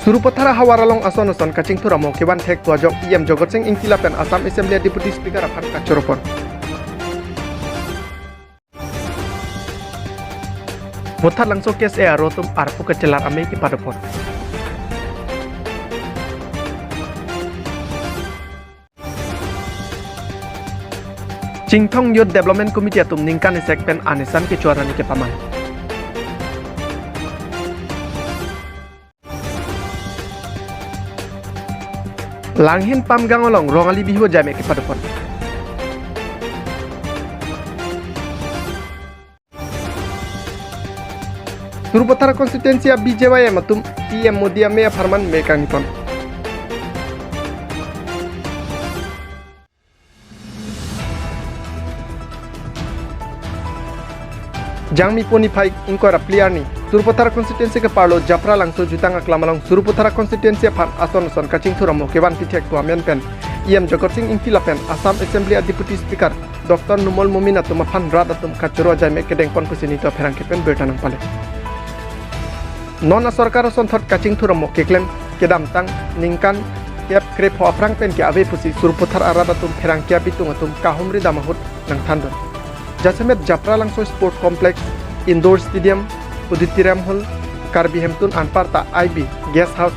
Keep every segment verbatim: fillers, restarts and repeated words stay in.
Sarupathar ahavar along ason ason kachingthur amo kevan thek tu ajok E M Jagat Sing Engti lapen Assam Assembly Deputy Speaker aphan kachoro pon. Vothatlangso K S A aro atum arpu kachelar amei kepado pon. Chinthong Youth Development Committee atum ningkan isek pen anisan kecho arni kepaman. Langhin Pamgang along Rongali Bihu ajaimek kepado pon. Sarupathar constituency a B J Y M atum P M Modi amei apharman me kangni pon. Jangmi puni phai ingkoi ra phli arni Sarupathar constituency keparlo Japralangso jutang aklam along Sarupathar constituency aphan ason ason kachingthur amo kevan pithek tu amen pen E M Jagat Sing Engti lapen Assam Assembly a Deputy Speaker Doctor Numal Momin atum aphan rat atum kachoro ajaimek kedeng pon pusi nelitum apherangke pen birta nangpale. Non asorkar asonthot kachingthur amo keklem kedamtang ningkan kep krepho aphrang pen ke ave pusi Sarupathar arat atum pherangke abitung atum kahumri dam ahut nangthandun. Jasemet Japralangso Sport Complex, Indoor Stadium, Auditorium Hall, Karbi Hemtun anparta I B, Guest House,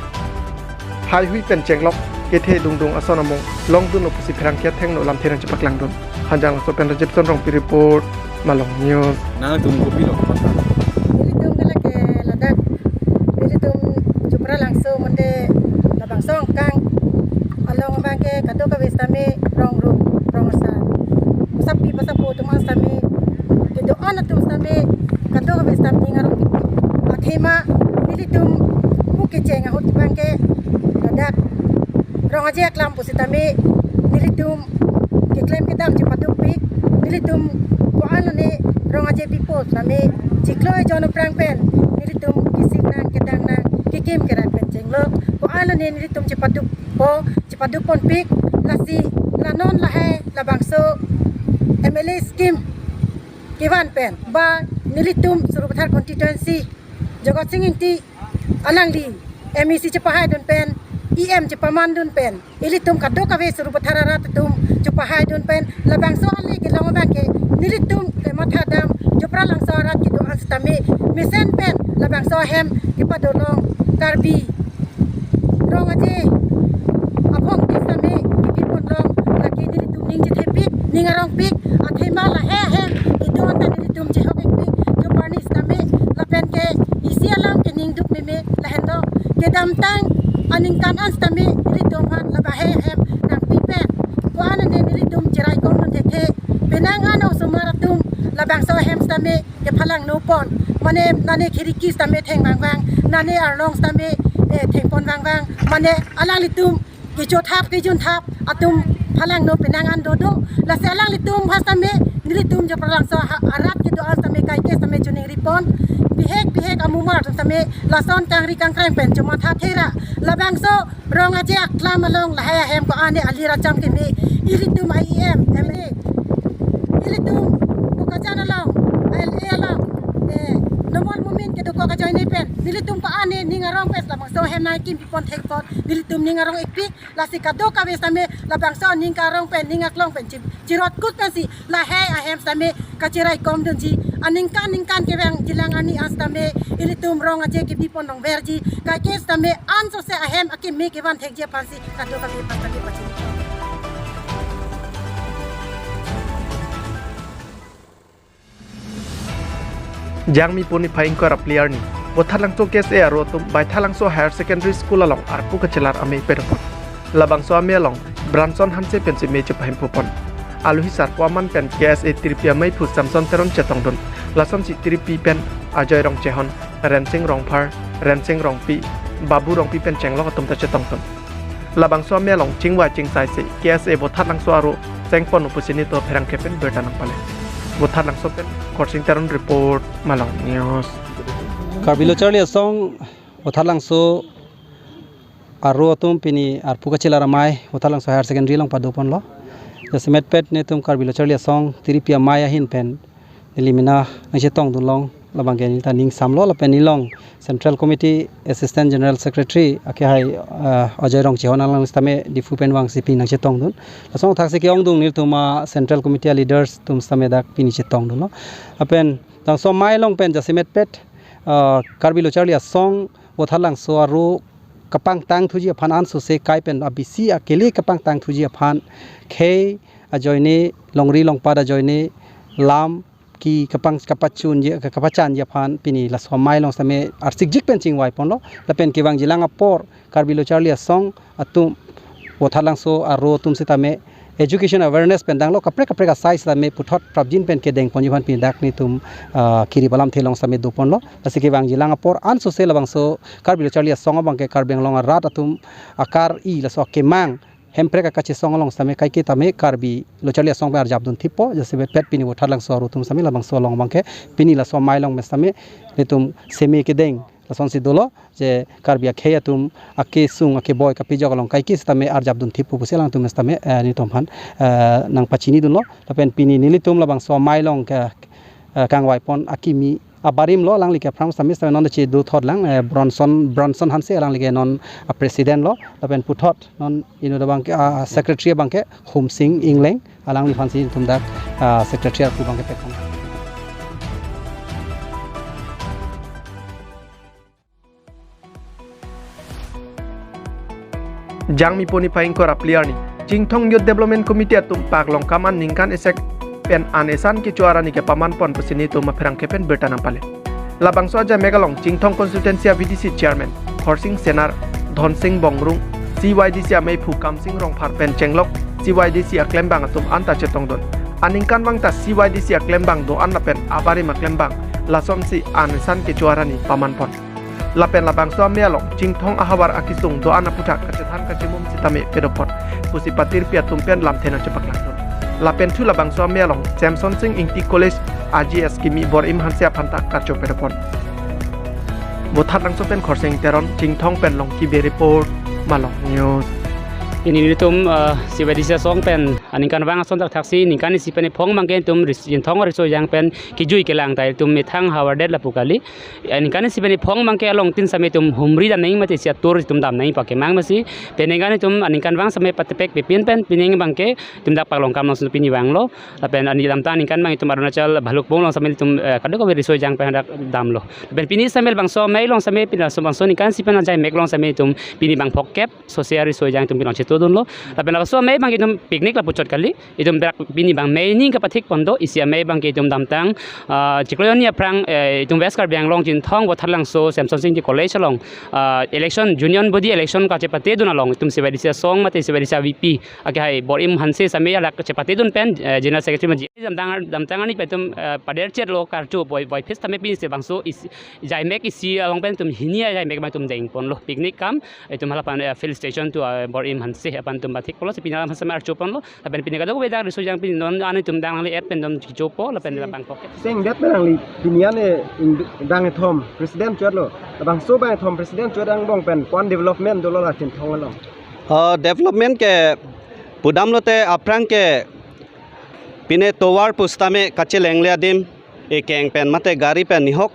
Haihui pen chenglok kethe dungdung ason amo longdunlo pusi pherangke athengno lamthe nangchepaklangdun. Hanjanglangso pen Rajib Son Rongpi report, Malong News. Nangtum kopilo kepatha? Nelitum ke lake ladak, nelitum Japralangso mande labangso angkang along abangke kadokave sitame rong rup, rong asar, pasapi pasapo atum an sitame, kedo-an atum sitame, kadokave sitame ning arong pipi. Athema nelitum pu kecheng ahut abangke ladak Rong Aje aklam pusitame nelitum keklem kedam chepadukpik, nelitum ko-an lone Rong Aje pipo sitame chiklo ejon aphrang pen nelitum kesik nang kedang nang kekim kerat pen chenglok, ko-an lone nelitum chepadukpo, chepaduk ponpik. Lasi la non lahai labangso M L A scheme kevan pen ba nelitum Sarupathar constituency Jagat Sing Engti alangli M A C chepahaidun pen, E M chepamandun pen, ilitum kadokave Sarupathar arat atum chepahaidun pen labangso ale kelong abangke nelitum kematha dam Japralangso arat kedo-an sitame mesen pen labangso ahem kepado long Karbi Rong Aje aphong ke sitame kepi pon long, lake nelitum ning chethepik, ning arongpik, athema lahai ahem kedo-an ta nelitum chehok-ikpik, jo parni sitame lapen ke isi alam ke ning duk meme lahenlo. Kedamtang aningkan an sitame nelitum aphan labahai ahem nangpi pen, ko-an lone nelitum cheraikom non thekthe, penang an osomar atum labangso ahem sitame kephalangno pon, mane nane khiriki sitame theng vangvang, nane arlong sitame, eh, theng pon vangvang, mane alanglitum kechothap kejunthap atum phalangno penang an dodo. Lasi alanglitum ha sitame nelitum Japralangso ha-, arat kedo-an sitame kaike sitame choningri pon, bihek bihek amumar atum sitame lason kangri kangkrang pen chomatha thera. Labangso Rong Aje aklam along lahai ahem ko-an ne alir acham keme, ilitum I E M, M A, ilitum Bokajan along, L A along, eh, Numal Momin kedokok ajoine pen nelitum ko-an ne ning arong pen labangso ahem nangkimpi pon thek pon, nelitum ning arong-ikpik. Lasi kadokave sitame labangso ning karong pen, ning aklong pen chi-, chirotkut pensi lahai ahem sitame kacheraikom dunji, aningkan ningkan kevang jilang ani an sitame ilitum Rong Aje kepi pon longverji, kaike sitame ansose ahem akeme kevan thekji aphansi kadokave aphan kali pachini. Jangmi puni phai ingkoi ra phli arni Vothatlangso K S A aro atum Baithalangso Higher Secondary School along arpu kachelar amei pado pon. Labangso amei along Branson Hanse pensi mei chepahemphu pon. Aluhi sarpo aman pen K S A tiripi ameiphu Samson Teron chetongdun. Lasonsi tiripi pen Ajoy Rongchehon, Rensing Rongphar, Rensing Rongpi, Babu Rongpi pen chenglok atum ta chetongdun. Labangso amei along chingvai chingsaisi K S A Vothatlangso aro chengpon pusi nelitum apherangke pen birta nangpale. Vothatlangso pen Khorsing Teron report, Malong News. Karbi Lo Charli Asong Vothatlangso aro atum pini arpu kachelar amei Vothatlangso Higher Secondary along pado ponlo. Jasemet pet netum Karbi Lo Charli Asong tiripi amei ahin pen neli mena nangchetongdun long. Labang ke neta ning samlo lapen nelilong Central Committee Assistant General Secretary akehai, ah, Ajoy Rongchehon alang sitame Diphu pen vangsi pini nangchetongdun. Lason athaksi ke-ongdung nelitum a Central Committee a leaders atum sitame dak pini chetongdunlo. Lapen labangso amei along pen jasemet pet, ah, Karbi Lo Charli Asong Vothatlangso aro kapangtangthuji aphan ansose kai pen abisi akele kapangtangthuji aphan khei ajoine, longri longpat ajoine, lam ke kapang kapachunji kapachanji aphan pini laso amei along sitame arsikjik pen chingvaiponlo. Lapen kevangjilang apor Karbi Lo Charli Asong atum Vothatlangso aro atum sitame education awareness pen danglo, kaprek kaprek asai sitame puthot prapjin pen kedengponji aphan pini dak nelitum, ah, kirip alamthe along sitame doponlo. Lasi kevangjilang apor ansose labangso Karbi Lo Charli Asong abang ke Karbi Anglong arat atum akar-i laso akemang Hemprek akachesong along sitame kaike tame Karbi Lo Charli Asong pen arjapdun thippo, jasemet pet pini Vothatlangso aro atum sitame labangso along abang ke pini laso amei along pen sitame nelitum seme kedeng lasonsi dolo, je Karbi akhei atum akesung akeboi kapejok along kaike sitame arjapdun thippo pusi alangtum sitame, eh, nelitum aphan, eh, nangpachinidunlo. Lapen pini nelitum labangso amei along ke, eh, kangvaipon akimi abarimlo, alangli ke aphrang sitame sitame non chedothotlang, eh, Bronson, Bronson Hanse alangli ke non a president lo, lapen puthot non inut abang ke, ah, secretary abang ke Humsing Engleng, alangliphansi nelitum dak, ah, secretary arpu abang ke pekang. Jangmi poni phai ingkoi ra phli arni Chinthong Youth Development Committee atum paklong kam an ningkan isi pen an esan kecho arni kepamanpon pusi nelitum apherangke pen birta nangpale. Labangso ajaimek along Chinthong Constituency a V D C Chairman Khorsing Senar, Dhonsing Bongrung, C Y D C ameiphu Kamsing Rongphar pen chenglok C Y D C aklembang atum anta chetongdun. Aningkanvang ta C Y D C aklembang do-an lapen abarim aklembang lasonsi an esan kecho arni pamanpon. Lapen labangso amei along Chinthong ahavar akesung do-an aputhak kachethan kachemum sitame pedopon pusi patirpi atum pen lamthe nangchepaklangdun. Lapen thu labangso amei along Semsonsing Ingti College a G S kimi Bor-im Hanse aphan ta karcho pedopon. Vothatlangso pen Khorsing Teron, Chinthong pen Longki Bey report, Malong News. Pini nelitum, eh, C Y D C asong pen aningkanvang ason dak thaksi ningkan isi pen iphong abang ke nelitum ris-, Chinthong riso ejang pen kejui kelang ta nelitum methang havar det lapu kali. Aningkan isi pen iphong abang ke along tin sitame nelitum humri dam nangji mate isi atur nelitum dam nangji pakemang masi. Penang nelitum aningkanvang sitame patepek pepin pen penang abang ke nelitum dak paklong kam along pini vanglo. Lapen ani damtang aningkan abang nelitum Arunachal Bhalukpong along sitame nelitum, eh, kadokave riso ejang pen dak damlo. Lapen pini sitame labangso amei along sitame pini labangso aningkan isi pen ajaimek along sitame nelitum pini bang phokep social riso ejang nelitum pini chetongdunlo. Lapen labangso amei abang nelitum picnic lapuchot kali. Nelitum dak pini abang amei ning kapathikpon do, isi amei abang ke nelitum damtang, ah, chiklo hini aphrang, eh, nelitum West Karbi Anglong Chinthong Vothatlangso Semsonsing Ingti College along, ah, election, union body election kachepatedun along nelitum C Y D C asong mate C Y D C a V P akehai Bor-im Hanse sitame alak kachepatedun pen, eh, General Secretary maji. Damtang, damtang arni pen nelitum, eh, paderchetlo karcho boi, boi phis tame pini si labangso isi, ajaimek isi along pen nelitum hini ajaimek abang nelitum dengponlo picnic kam, nelitum halapan, eh, field station to, eh, Bor-im Hanse aphan nelitum pathikponlo, si pini alam Hanse archoponlo, lapen pini kadokave dak riso ejang pini non an nelitum dang nangle-et pen nelitum chichopo, lapen labang phokep. Seng det pen nangli pini an, eh, ing-, bangkethom president chotlo, labangso bangkethom president chot angbong pen ko-an development dolo la Chinthong along. Oh, development ke pudamlote aphrang ke pine tovar pusitame kachelengle adim, ekeng pen mate gari pen nihok,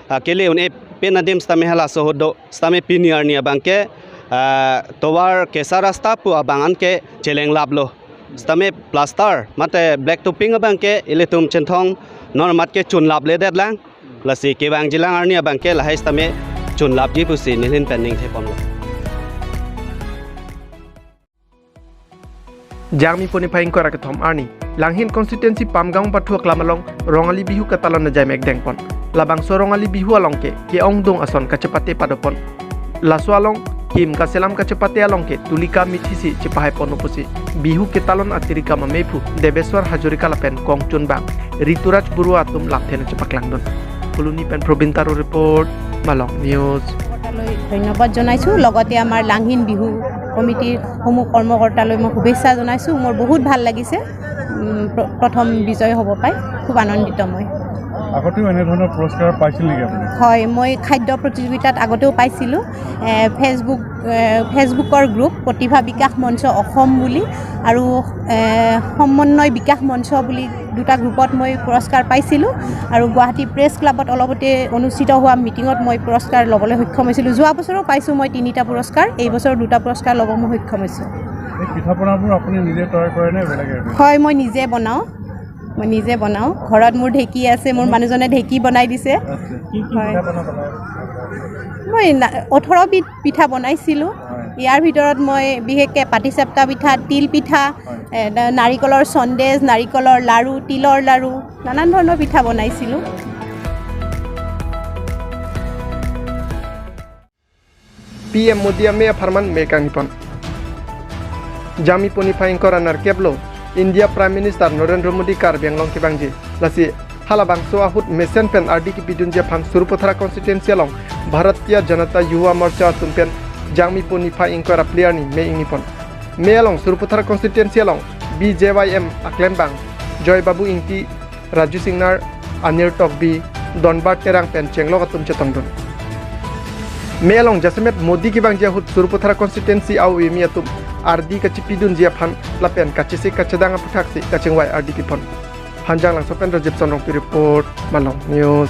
ah, kele un-e pen adim sitame halaso ahut do, sitame pini arni abang ke, ah, tovar kesa rasta pu abang an ke chelenglaplo. Sitame plaster mate black topping abang ke ilitum Chinthong non mat ke chunlapledetlang. Lasi kevangjilang arni abang ke lahai sitame chunlapji pusi nelihin pen ningtheponlo. Jangmi poni phai ingkoi ra kethom arni Langhin constituency Pamgang Pathu aklam along Rongali Bihu ketalon ajaimek dengpon. Labangso Rongali Bihu along ke ke-ongdung ason kachepate padopon. Laso along kim kaselam kachepate along ke tulika mithisi chepahaiponlo pusi Bihu ketalon atirikam ameiphu Debeswar Hazarika lapen kongchunbang Rituraj Baruah atum lamthe nangchepaklangdun. Phuloni pen Probin Taro report, Malong News. কৰ্মকৰ্তালৈ ধন্যবাদ জনাইছোঁ, লগতে আমাৰ লাংহিন বিহু কমিটিৰ সমূহ কৰ্মকৰ্তালৈ মই শুভেচ্ছা জনাইছোঁ। মোৰ বহুত ভাল লাগিছে। উম, প্ৰ-, প্ৰথম বিজয় হ'ব পাই খুব আনন্দিত মই। আগতেও এনেধৰণৰ পুৰস্কাৰ পাইছিল নেকি আপুনি? হয়, মই খাদ্য প্ৰতিযোগিতাত আগতেও পাইছিলোঁ। এ, Facebook, এ, Facebookৰ গ্ৰুপ প্ৰতিভা বিকাশ মঞ্চ অসম বুলি আৰু, এ, সমন্বয় বিকাশ মঞ্চ বুলি দুটা গ্ৰুপত মই পুৰস্কাৰ পাইছিলোঁ। আৰু গুৱাহাটী প্ৰেছ ক্লাবত অলপতে অনুষ্ঠিত হোৱা মিটিঙত মই পুৰস্কাৰ ল'বলৈ সক্ষম হৈছিলোঁ। যোৱা বছৰো পাইছোঁ মই তিনিটা পুৰস্কাৰ, এই বছৰ দুটা পুৰস্কাৰ ল'ব মই সক্ষম হৈছোঁ। এই পিঠা পনাবোৰ আপুনি নিজে তৈয়াৰ কৰে নে বেলেগে? হয়, মই নিজে বনাওঁ। মই নিজে বনাওঁ। ঘৰত মোৰ ঢেঁকী আছে, মোৰ মানুহজনে ঢেঁকী বনাই দিছে। আচ্ছা, কি কি হয়। পিঠা পনা বনায়? মই না-, ওঠৰ বিধ পিঠা বনাইছিলোঁ। হয়। ইয়াৰ ভিতৰত মই বিশেষকৈ পাটিচেপ্তা পিঠা, তিল পিঠা, হয়। এ, না-, নাৰিকলৰ সন্দেশ, নাৰিকলৰ লাড়ু, তিলৰ লাড়ু, নানান ধৰণৰ পিঠা বনাইছিলোঁ। P M Modi amei apharman me kangnipon. Jangmi puni phai ingkoi ra nerkep lo India Prime Minister Narendra Modi Karbi Anglong kevangji. Lasi halabangso ahut mesen pen ardi kipidunji aphan Sarupathar constituency along Bharatiya Janata Yuva Morcha atum pen Jangmi puni phai ingkoi ra phli arni me ingnipon. Me along Sarupathar constituency along B J Y M aklembang Joy Babu Ingti, Raju Singnar, Anir Tokbi, Donbar Terang pen chenglok atum chetongdun. Me along jasemet Modi kevangji ahut Sarupathar constituency a-ome atum ardi kachipidunji aphan lapen kachesik kachedang aphuthaksi kachingvai ardi kipon. Hanjanglangso pen Rajib Sonrongpi report, Malong News.